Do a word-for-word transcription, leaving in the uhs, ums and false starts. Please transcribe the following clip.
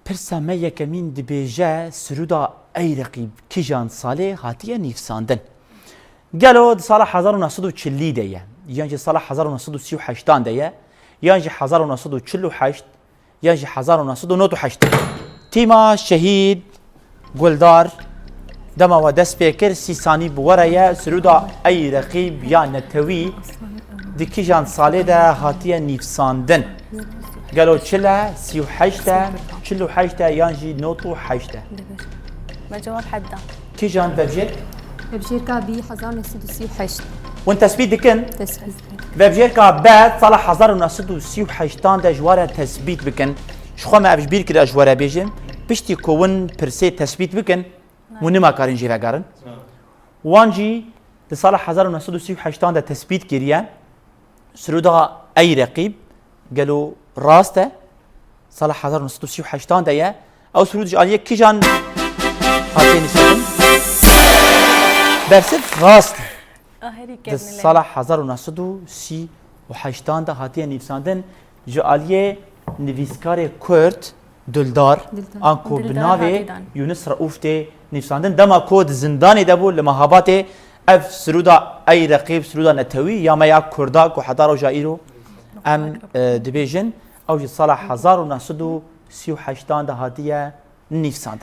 Pirsa me yekemîn dibêje, Sirûda Ey Reqîb kijan salê hatiye nivîsandin? Gelo di sala hezar û neh sed û çilî de ye, yan jî sala hezar û neh sed û sî û heştan de ye, yan jî hezar û neh sed û çil û heşt, yan jî hezar û neh sed û nod û heşt? Tîma Şehîd Guldar, dema we dest pê kir, sî sanî bi we re ye. Sirûda Ey Reqîb ya netewî di kijan salê de hatiye nivîsandin? Gelo çil e, sî û heşt e, çil û heşt e, yan jî nod û heşt e? Me cewab hedda. Kijan vebjêr? Vebjêrka B, hezar neh sed û sî û heşt. Hûn tespît dikin? Tespît. Vebjêrka B, sala hezar û neh sed û sî û heştan de ji we re tespît bikin. Ji xwe me ev ji bîr kire ji we re bêjim. Piştî ku hûn pirsê tespît bikin, hûn nima karin jê vegerin. Wan jî di sala hezar û neh sed û sî û heştan de tespît kiriye. Sirûda Ey Reqîb gelo rast e? Sala hezar û neh sed û sî û heştan de ye. Ew sirûd ji aliyê kijan hatiye nivîsandin? Bersiv rast e. Aherî Di kevnile. Sala hezar û neh sed û sî û heştan de hatiye nivîsandin. Ji aliyê nivîskarê Kurd Dildar, Dildar. Anku bi Dildar navê Hatidan. Yunus Reûf tê nivîsandin. Dema ku di zindanê de bû li Mehabatê, ev sirûda Ey Reqîb, sirûda netewî ya me ya Kurda ku heta roja îro em, e, dibêjin, ew ji sala hezar û neh sed û sî û heştan de hatiye nivîsandin.